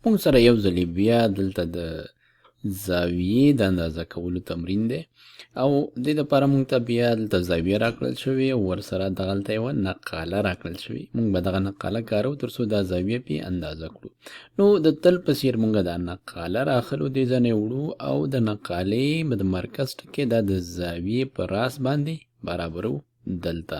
موږ سره یو ځلې بیا دلته د زاویې د اندازه کولو تمرین دی او دې دپاره موږ ته بیا دلته زاویه راکړل شوې او ورسره دغلته یوه نقاله راکړل شوې. موږ به دغه نقاله کاروو تر څو دا زاویه پې اندازه کړو. نو د تل په څېر موږ دا نقاله راخلو، دې ځای نه وړو او د نقالې د مرکز ټکی دا د زاویې په راس باندې برابرو دلته،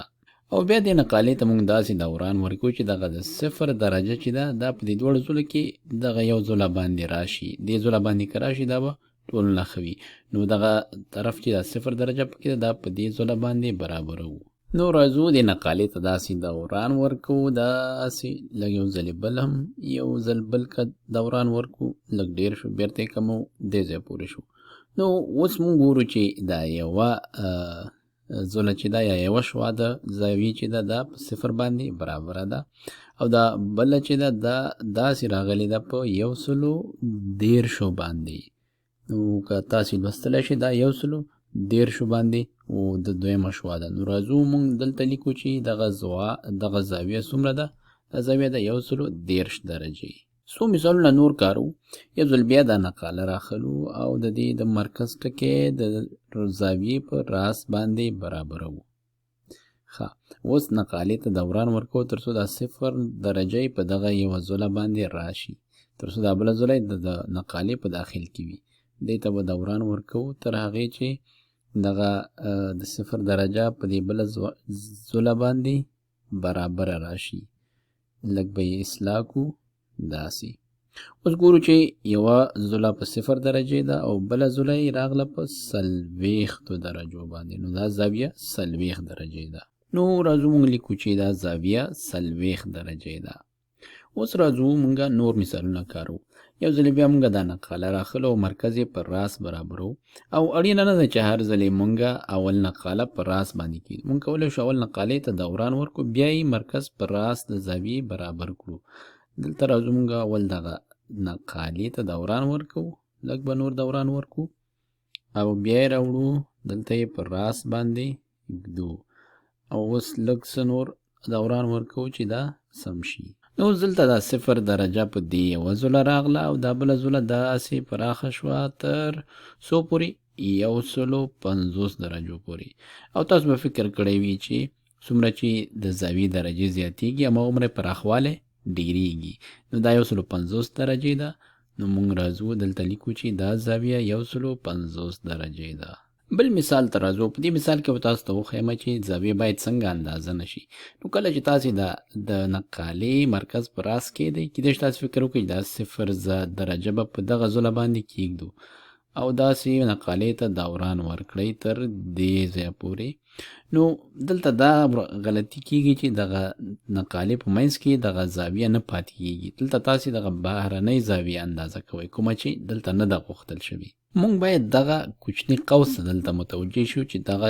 او بیا دې نقالې ته موږ داسې دوران ورکوو چې دغه د صفر درجه چې ده دا په دې دواړو ځلو کې دغه یو ځله باندې راشي. دې ځله باندې که راشي دا به ټول نه ښه وي. نو دغه طرف چې دا صفر درجه پکې ده دا په دې ځله باندې برابروو. نو راځو دې نقالې ته داسې دوران ورکوو، داسې لږ یو ځلې بل هم یو ځل بل که دوران ورکوو، لږ ډېر شو بېرته یې کموو، دې ځای پورې شو. نو اوس موږ ګورو چې دا یوه زوله چې ده یا یوه شوا د زاویې چې ده دا په صفر باندې برابره ده، او دا بله چې ده دا داسې راغلې ده په 130 باندې. نو که تاسې لوستلی شئ دا 130 باندې او د دویمه شوا ده. نو راځو موږ دلته لیکو چې دغه زاویه څومره ده؟ دا زاویه ده 130 درجې. څو مثالونه نور کارو. یو ځل بیا دا نقاله راخلو او د دې د مرکز ټکی د زاویې په راس باندې برابروو. ښه، اوس نقالې ته دوران ورکوو تر څو دا صفر درجه یې په دغه یوه ځله باندې راشي، تر څو دا بله ځله یې د نقالې په داخل کې وي. دې ته به دوران ورکوو تر هغې چې دغه د صفر درجه په دې بله ځله باندې برابره راشي. لږ به یې اصلاح کړو داسې. اوس ګورو چې یوه ځله په صفر درجې ده او بله ځله یې راغله په 40 درجو باندې، نو دا زاویه 40 درجې ده. نو راځو موږ لیکو چې دا زاویه 40 درجې ده. اوس راځو موږ نور مثالونه کارو. یو ځل بیا موږ دا نقاله راخلو او مرکز یې پر راس برابرو، او اړینه نه ده چې هر ځلې موږ اول نقاله پر راس باندې کېږدو. موږ کولی شو اول نقالې ته دوران ورکړو، بیا یې مرکز پر راس د زاویې برابر کړو. دلته راځو موږ اول دغه نقالې ته دوران ورکوو، لږ به نور دوران ورکو او بیا یې راوړو دلته یې پر راس باندې ږدو، او اوس لږ څه نور دوران ورکوو چې دا سم شي. نو اوس دلته دا صفر درجه په دې یوه ځله راغله او دا بله ځله داسې پراخه شوه تر څو پورې؟ 150 درجو پورې. او تاسو به فکر کړی وي چې څومره چې د زاویې درجې زیاتېږي هماغومره پراخوالی ډېرېږي. نو دا 150 درجې ده. نو موږ راځو دلته لیکو چې دا زاویه 150 درجې ده. بل مثال ته راځو. په دې مثال کې به تاسو ته وښیم چې زاویه باید څنګه اندازه نه شي. نو کله چې تاسې د نقالې مرکز په راس کېدئ، کېدای شي تاسې فکر وکړئ چې دا صفر درجه به په دغه ځله باندې کېږدو او داسې نقالې ته دوران ورکړئ تر دې ځایه پورې. نو دلته دا غلطي کیږي چې دغه نقالې په منځ کې دغه زاویه نه پاتې کیږي. دلته تاسې دغه بهرنۍ زاویه اندازه کوئ کومه چې دلته نه ده غوښتل شوې. موږ باید دغه کوچني قوس ته دلته متوجه شو چې دغه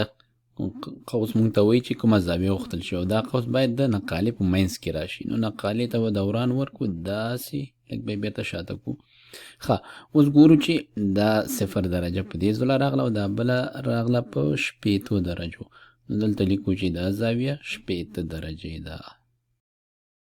قوس موږ ته وایي چې کومه زاویه غوښتل شوې او دا قوس باید د نقالې په منځ کې راشي. نو نقالې ته به دوران ورکړو داسې، لږ به یې بېرته شاته کړو. ښه، اوس ګورو چې دا صفر درجه په دې ځله راغله او دا بله راغله په 60 درجو. نو دلته لیکو چې دا زاویه 60 درجې ده.